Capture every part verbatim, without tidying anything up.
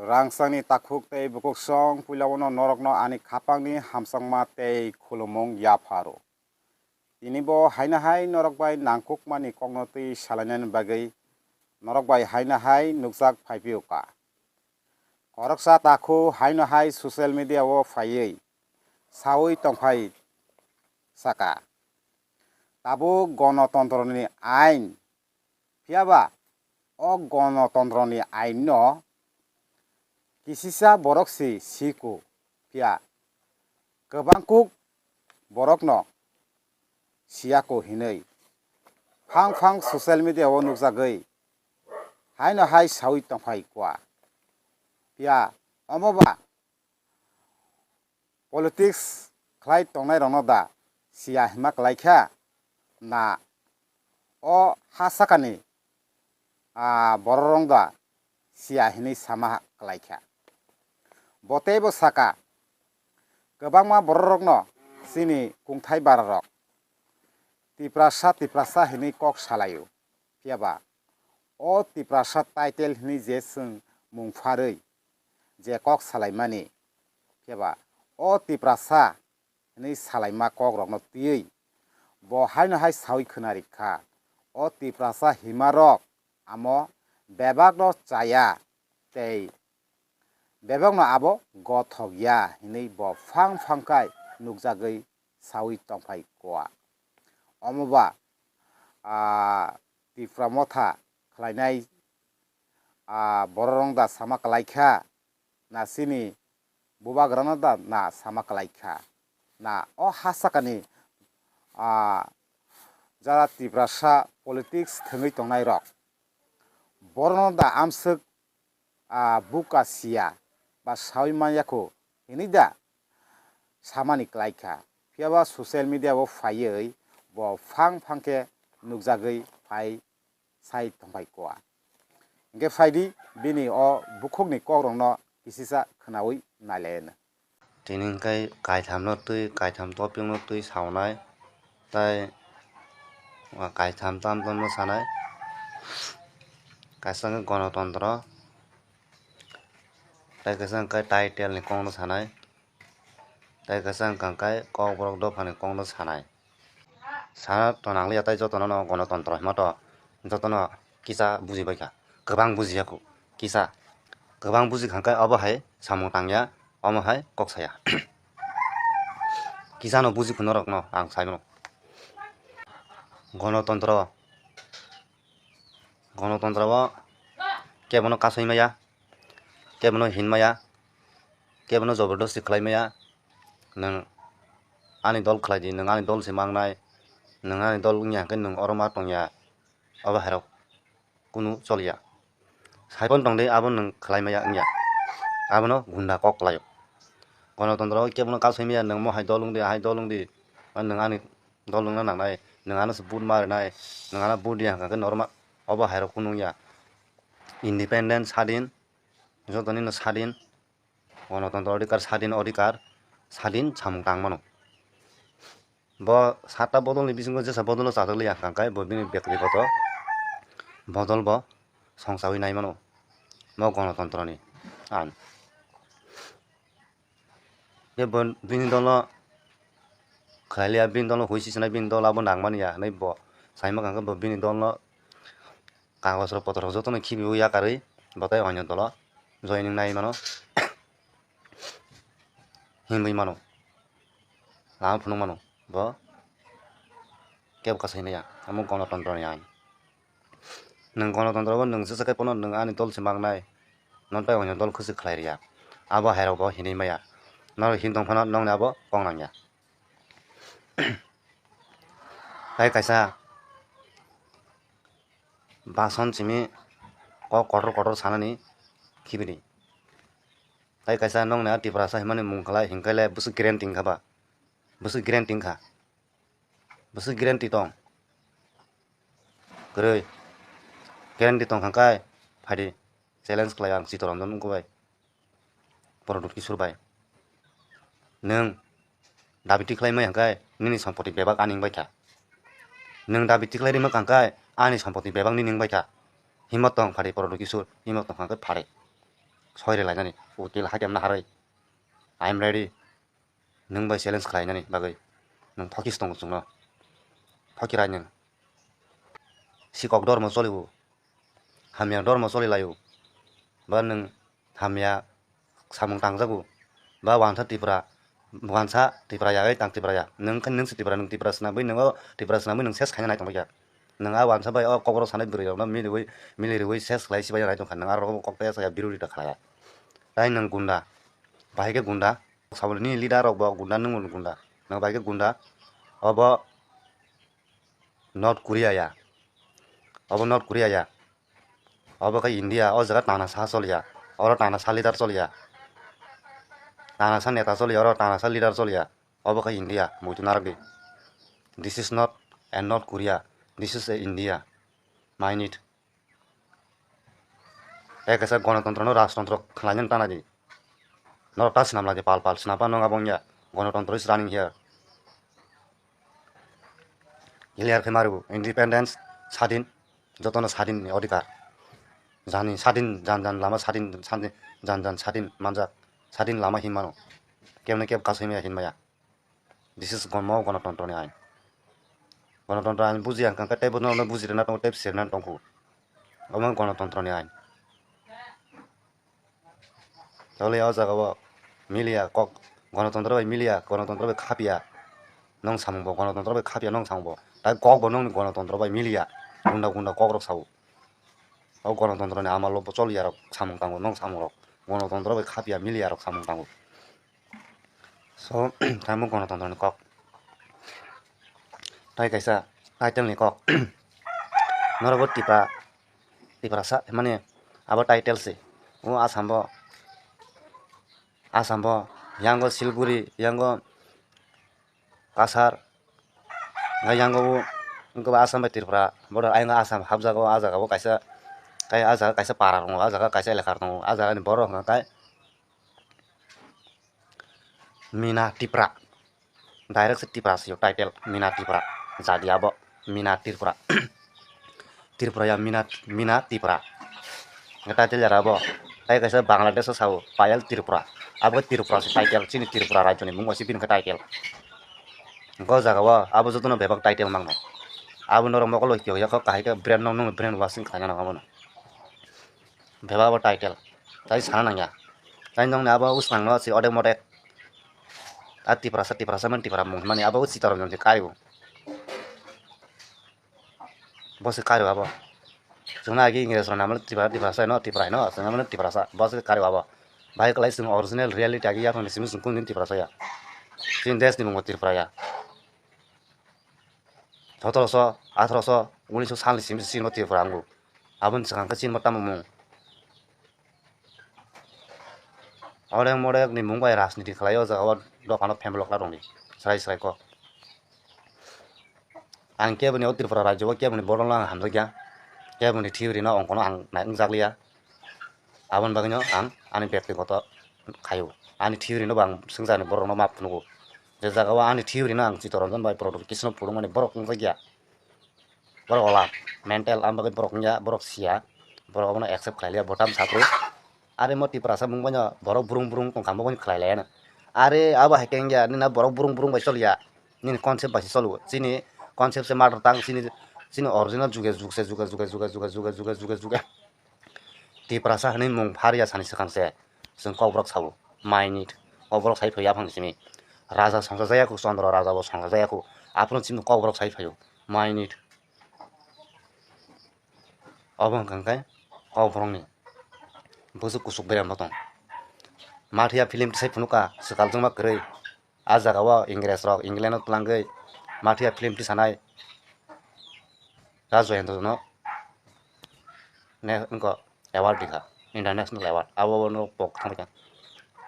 Rangchakni takhuk tei bukuksong, puilao no norokno ani khapangni hamjakma tei khulumung yapharo. Tini bo haino hai norok bai nangkukmani kokno twi salainani bagwi norok bai haino hai nukjak phaiphiyokha. Khoroksa takhu haino hai social media o phaiwi sawi tongphai saka, tabuk gonotontroni ain. Phiyaba o gonotontroni ainno kisisa borok se siko, phiya kwbang kuk borokno siyako hinwi phang phang social media o nukjagwi haino hai sawi tongphai kua. Phiya omo ba politics khlai tongnai rokno da siya hinma kwlai kha na o ha sakani, ah, borok rok da siya hinwi sama kwlai kha. Bo teibo saka, kwbangma borok rokno chini kungthai bara rok Tiprasa, Tiprasa hinwi kok salaio. Phiyaba o Tiprasa title hinwi je chwng mung pharwi je kok salaimani, phiyaba o Tiprasa hinwi salaima kokrokno twiwi bo haino hai sawi khwnari kha. O Tiprasa himarok amo bebakno chaya tei bebakno abo gothok ya hinwi bo phang phang khai nukjagwi sawi tongphai kua. Omo ba, ah, Tipra Motha khlainai, ah, borok rok da sama kwlai kha, na chini bubagrano da na sama kwlai kha, na o ha sakani, ah, jara Tiprasa politics thwngwi tongnai rok, borokno da amswk, ah, buka siya ba sawi manya kho hinwi da samani kwlai kha. Phiyaba social media o phaiwi bo phang phang khe nukjagwi phai sai tongphai kua. Hinkhe phaidi bini o bukhukni kokrokno kisisa khwnawi nailaino. Tini hinkhe kaithamno twi, kaitham topicno twi saunai, tei kaitham tam tamno sanai. Kaisa hinkhe gonotontro, tei kaisa hinkhe title ni kokno sanai, tei kaisa hinkhe kokborok dophani kokno sanai. Sana to nangliya, tei jotono no gonotontro hima to jotono kisa bujibaikha, kwbang bujiya kho. Kisa kwbang buji kha khe obo hai samung tangya, omo hai kok saya. Kisa no buji kho norok no ang sai mano. Gonotontro, gonotontro o kebono kasui maya, kebono hin maya, kebono jobordosti khlai maya. Nwng ani dol khlai di, nwng ani dol se mangnai, nwng ani dol wngya hwnkhe nwng oro ma tongya, obo hairok kunu choliya. Saipon tongdi abo nwng khlai maya wngya, abono gunda kok khlaio. Gonotontro o kebono kasui maya, nwng mo hai dol wngdi, hai dol wngdi, nwng ani dol wngna nangnai, nwng ano se vote ma rwnai, nwng ano vote ya hwnkhe norma, obo hairok kunu wngya. Independent, sadin, jotoni no sadin, gonotontro odhikar, sadin odhikar, sadin samung tang mano. Bo satta bodolni bisingo jesa bodolo chajak liya hwnkha khe bo bini bektigoto bodol bo songchawi nai mano, mo gonotontroni ain. Khe bo bini dolo khlai liya, bini dolo hui sisana, bini dolo abo nang mani ya hinwi bo sai ma kha khe bo bini dolo kagos rok, potor rok jotono khibiui yakarwi bo tei oinw dolo joining nai mano, hinwi mano, lama phunuk mano, bo kebo kasai maya, omo gonotontro ni ain. Nwng gonotontro bo nwng jesa khe phano nwng ani dol se mangnai, non pai oinw dol khwswk khlai rwya, abo hairok bo hinwi maya, norok hin tong phano nokni abo kok nangya. Tei kaisa bason simi kok kotor kotor sanani khibidi. Tei kaisa nokni a Tiprasa himani mung khlai hinkhe le bwswk guarantee wngkha ba? Bwswk guarantee wngkha? Bwswk guarantee tong? Kwrwi. Guarantee tong kha khe phaidi, challenge khlai ang Chittaranjan wngkha bai. Pradyot Kishore bai, nwng dabi tikhlai maya hwnkhe nini sompoti bebak ani wngbai kha. Nwng dabi tikhlai rima kha hwnkhe ani sompoti bebak nini wngbai kha. Himma tong phari Pradyot Kishore, himma tong kha hwnkhe phari. Soi rwlainani, util hakhe mna harwi. I am ready. Nwng bai challenge khlainani bagwi. Nwng thokis tongo chwngno. Thokirai nwng. Sikok dormo cholibo. Hamya dormo cholilaio. Ba nwng hamya samung tangjago. Ba wansa Tripura, wansa Tripura ya, tang Tripura ya. Nwng khe nwng se Tripura, nwng Tripura swnamwi, nwng o Tripura swnamwi nwng ses khaina nai tongbaikha. Nwng a wansa bai o kokborok sanai bwrwi rokno miliwi, miliriwi ses khlai sibai nai tongkha. Nwng aro kokborok ya, birodi ta khlaiya. Tai nwng gunda. Bahai khe gunda. Saboni leader rok bo gunda, nwng bo gunda. Nwng bahai khe gunda. Obo North Korea ya. Obo North Korea ya. Obo khe India, o jaga tangna sa choliya. Oro tangna sa leader choliya. Tangna sa neta choliya, oro tangna sa leader choliya. Obo khe India, muitu narwkdi. This is not a North Korea. This is a India. Mind it. Tei kaisa gonotontro no rajtontro khlainani tana di. Norok ta swnam lai di pal pal, swnam pa nwng abo wngya. Gonotontro is running here. Clear khe maru, independence, sadin, jotono sadin ni odhikar. Jani sadin, jan jan lama sadin, sadin, jan jan sadin manjak, sadin lama hinmano. Kebne keb kasui maya hinmaya. This is gomo gonotontro ni ain. Gonotontro ain buji ang kangkhe tei bono buji rwna tongo, tei sirna tongkhu. Omo gonotontro ni ain. Tole o jaga o miliya kok, gonotontro bai miliya, gonotontro bai khapya. Nong samung bo gonotontro bai khapya, nong samung bo. Tai kok bo nong gonotontro bai miliya. Gunda gunda kok rok sao. O gonotontro ni amal o choliya rok samung tango, nong samung rok. Gonotontro bai khapya miliya rok samung tango. So, tamo gonotontro ni kok. Tai kaisa title ni kok. Norok bo Tipra, Tiprasa, mane abo title se. O Assam bo, Assam bo, yango Silguri, yango Kasar, yango bo, wngkhe bo Assam bai Tripura border, ayang Assam hapjago, ah jaga bo kaisa, kai ah jaga kaisa para tongo, ah jaga kaisa elaka tongo, ah jaga ni borok hwnka khe Mina Tipra. Direct se Tipra sio title, Mina Tipra. Jadi abo Mina Tripura. Tripura ya Mina, Mina Tipra. Nge title jara abo. Tai kaisa Bangladesh o sao, Payal Tripura. Abo Tripura se title, chini Tripura rajyo ni mung bai se bini khe title. Go jaga o abo jotono bebak title mangno. Abo norok mokol bai kyo yakho kahai khe brand no, nung brand washing khaina nang abono. Bebak abo title. Tai sana nangya. Tai nongni abo usnang no se odek modek. A Tiprasa, Tiprasa man Tipra mung mani abo Sitaram jong se kario. Bo se kario abo. Chwngno agi Ingres rok namani Tipra, Tiprasa no, Tipra no, chwngno namani Tiprasa. Bo se kario abo. Bahai kwlai chwng original reality agi yaphang ni simi chwng kunu din Tiprasa ya. Chini desh ni mung bo Tripura ya. Sotoroso, atharoso, unisho salni simi se chini bo Tripura wngo. Aboni swkang khe chini bo tamo mung. Odek modek ni mung bai rajniti khlai o jaga o dophano family okla rokni srai srai kok. Ang keboni o Tripura rajyo o keboni borok no ang hamjakya, keboni theory no ongkono ang nai wngjakliya. Aboni bagwino ang ani bektigoto khaio, ani theory no bo ang swngcharni borok no map phunukgo. Je jaga o ani theory no ang Chittaranjan bai Pradyot Krishna phunukmani borok wngjakya. Borok ola mental, ang bagwi borok wngya, borok siya, borok abono accept khlai liya, bo tam sakru. Are mo Tiprasa mung bai no borok brung brung tong kha, mo bai khlai laya na. Are abo hai khe wngya, nini na borok brung brung bai choliya, nini concept bai se cholo, chini concept se matter tang, chini, chini original juge, juge, juge. Tiprasa hinwi mung pharya sani swkang se chwng kokborok sao, mainit, kokborok sai phaio aphangni simi. Raja songchajak ya kho, Chandra raja bo songchajak ya kho, aphuru chini kokborok sai phaio, mainit. Obo hwnkha khe kokborokni bwswk kuchuk bereng bo tong. Mathiya film tisai phunukha swkal jwngma kwrwi. A jaga o Ingres rok England o twlangwi Mathiya film tisanai Raj Joyendra no ne wngkha award rikha, international award. Abo bo no pok thangkha.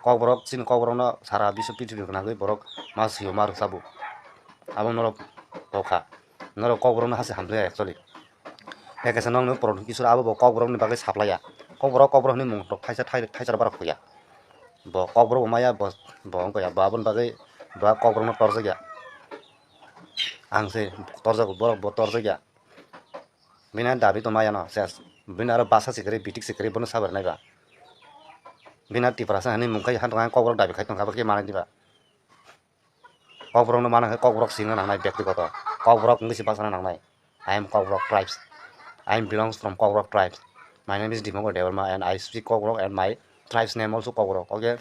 Kokborok, chini kokborok no sara biswa prithibi gwnangwi borok ma swio ma rwchabo. Abo norok pok kha. Norok kokborok no hasi hamjakya actually. Hai kaisa nokni Pradhan Kishore abo bo kokborok ni bagwi saplaiya. Kokborok, kokborok hinwi mung rok thaisa thai, thaisa rok barok khuya. Bo kokborok bo maya, bo, bo wngkha ya, bo aboni bagwi bo kokborok no torjakya. Ang se torjago, borok bo torjakya. Bini dabi tongma yano ses. Bini aro basa se kwrwi, bitik se kwrwi, bono sabar naiba. Bini Tiprasa hinwi mung khai han tong ang Kokborok dabi khai tong kha, abo khe manai diba? Kokborok no mana khe Kokborok sina nangnai byaktigoto. Kokborok wngwi se bachana nangnai. I am Kokborok tribes. I am belongs from Kokborok tribes. My name is Dimogor Debbarma and I speak Kokborok and my tribes name also Kokborok. Okay.